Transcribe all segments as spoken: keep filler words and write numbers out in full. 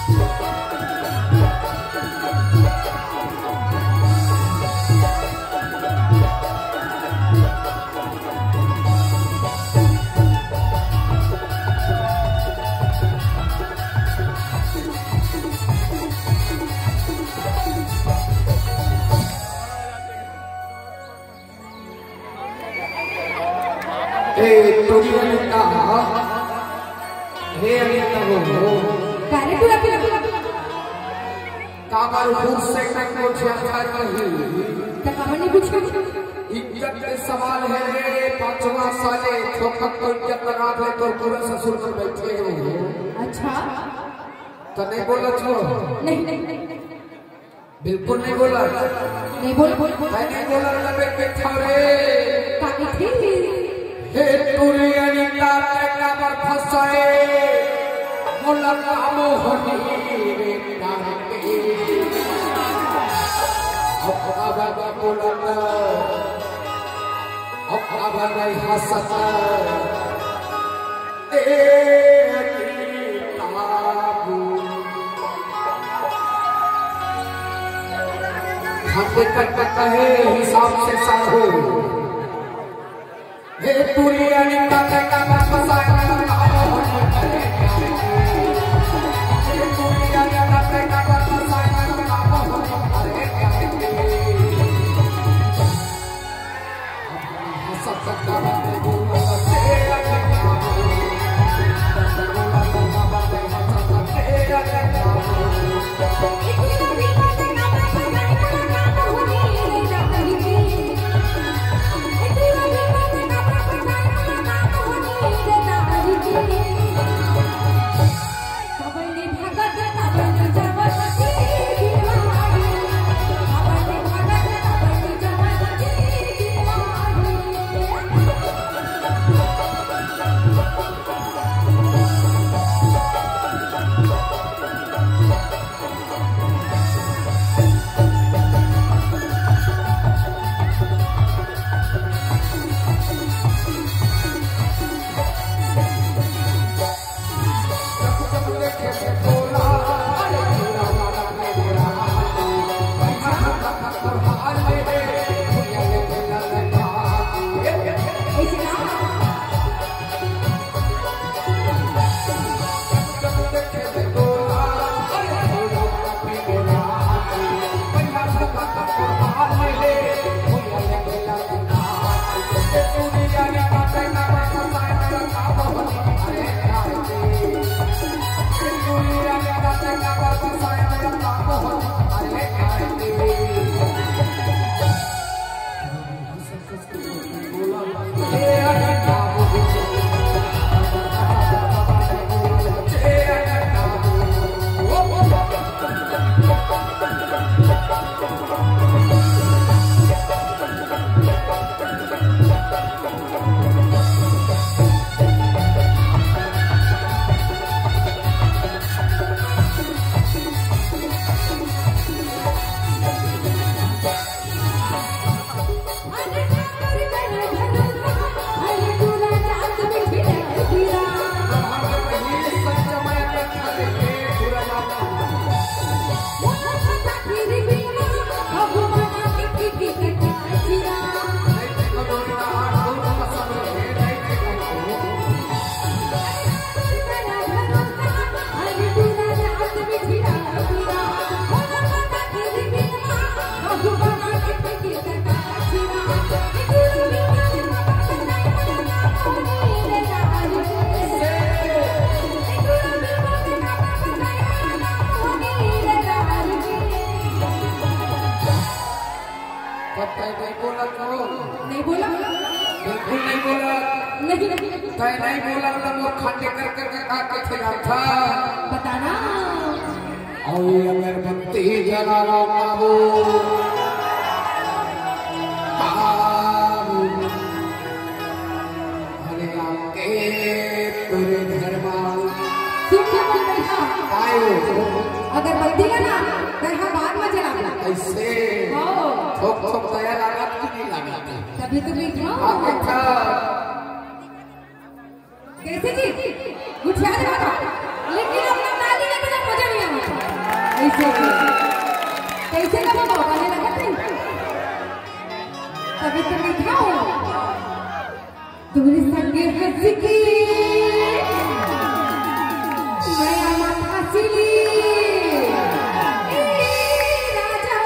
ए, टोरी अनिता, हे अनिता हो, हो। कारे टूरा पीला? काबर फुर्से के कुछ अच्छा नहीं। त काबर नहीं पूछे? इज्जत के सवाल हे रे, पांचवा साले थोकत को इज्जत लगा दे तो पूरा ससुर में बैठे हो। अच्छा। त नहीं बोला छो? नहीं, नहीं, नहीं। बिल्कुल नहीं बोला। नहीं बोल, बोल, बोल। मैं नहीं बोला, तबे के ठौरे। काकी थी। हे टूरी अनिता, ते काबर फंसाए? मोला का मोहनी रे नारी। अब काबर बोला ना? अब काबर नहीं हंसता? ए अनिता। हम देखत कहे हिसाब से साहो। हे टूरी अनिता, ते काबर फंसाए? तब तय नहीं बोला तो? नहीं बोला। बिल्कुल नहीं बोला। नहीं। तय नहीं बोला तो वो खंडे कर करके का कैसे जाता? बताना। और अगरबत्ती जलावा बाबू। बाबू। अरे आके तोरे घर मा। सुन के बोल रहा। आयो। अगरबत्ती ला ना, घर का बाद में जलाना। कैसे? हाँ। थोक थोक दया लागत कि नहीं लागत? तभी तो मैं इतना हाँ, अच्छा। कैसे जी? गुठिया दे बाबा। लेकिन अपना ताली लेके जब मजा नहीं आना। कैसे? कैसे लगा बाबा ने लगा थे? तभी तो लिखा हो। तुम्हारे संगे हंस के मैं आमा फांसी ली। ए राजा।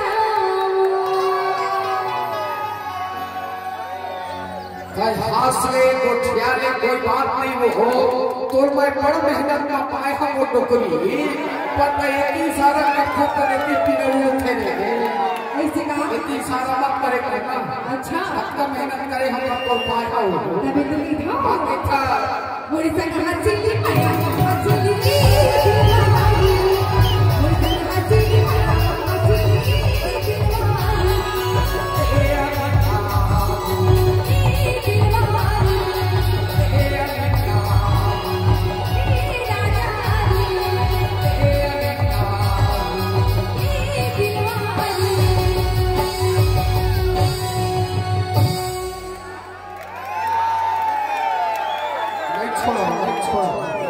कहे हास ले, गोठिया ले, कोई बात नहीं वो हो। तोर मैं बड़ मेहनत का पाए हम वो टोकरी। पर मैं इतनी सारा कथा करे के पीने वो थे रे। ऐसे कहा? इतनी सारा मत करे करना। अच्छा। इतना मेहनत करे हम तो पाए हो। तभी तो लिखा। बाकी था। मोरी संग हंसी ली, मैया हंसी ली। नहीं छोड़ो, नहीं छोड़ो।